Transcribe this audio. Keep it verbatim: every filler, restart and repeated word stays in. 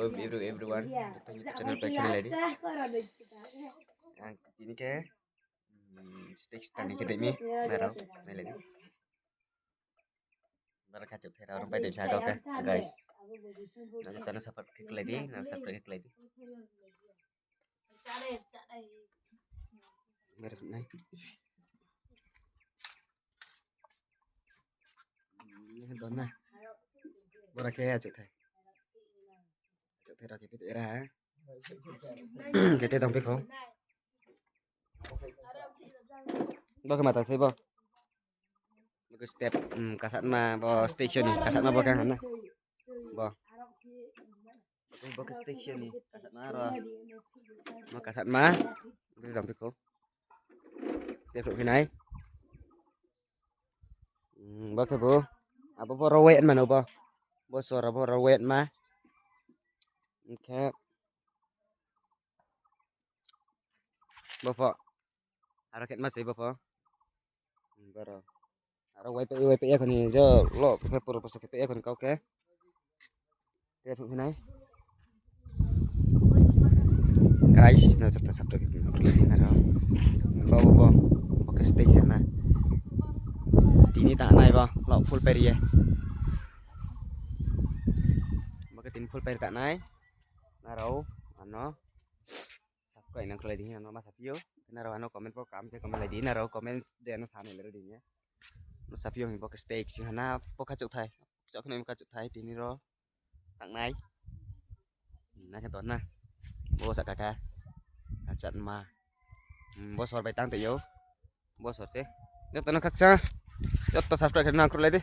Hello everyone, joto YouTube channel bai khe nailai di. Ang tini khe, mm, stage tani khe tei mi, nrao nailai di. Bara khachuh pherao rung pai tei sa kau khe, guys. Nang tano support khe khlai di, nang subscribe khe khlai di. Bara nai. Dona. Bora khe achouhthai. Achouhthai rao khe phi era. Kete tong phi kho. Bo khe mata sei bo. Bo khe step, mm, kasatma bo station ni kasatma bo khe hana. Bo. Bo khe station ni kasatma ro. Bo kasatma. Bo khe tong phi kho. Step rao phi nai. Hmm, bo khe bo. Abo bo ro wet ma no bo. Bo sor abo ro wet ma. Hing khe. Bo pho. Aro khe ma sei bo pho. Hmm, boro. Aro wai pe, wai pe ya khoni jo lo khe puro posto khe pe ya khoni kau khe. Te phu nai. Guys, no joto subscribe khe khlai di nrao. Bo, bo, bo. Bo khe stage se na. Tini ta nai bo, lo full pair ye. Bo khe tini full pair ta nai. Nrao, ano. Subscribe nang khlai di, ano ma saphi ou. Nrao ano comment bo kam khe comment lai di, nrao comment de ano sa nai le di ye. No saphi ou hing bo khe stage se hana, bo khachuhthai. Chouh kheno khachuhthai, tini ro. Tangnai. Na khe to na. Bo saka kha. Achat ma. Hmm, bo sor bai tang tei ou. Bo sor se. Joto no khakchang. Joto subscribe khe nang khlai di.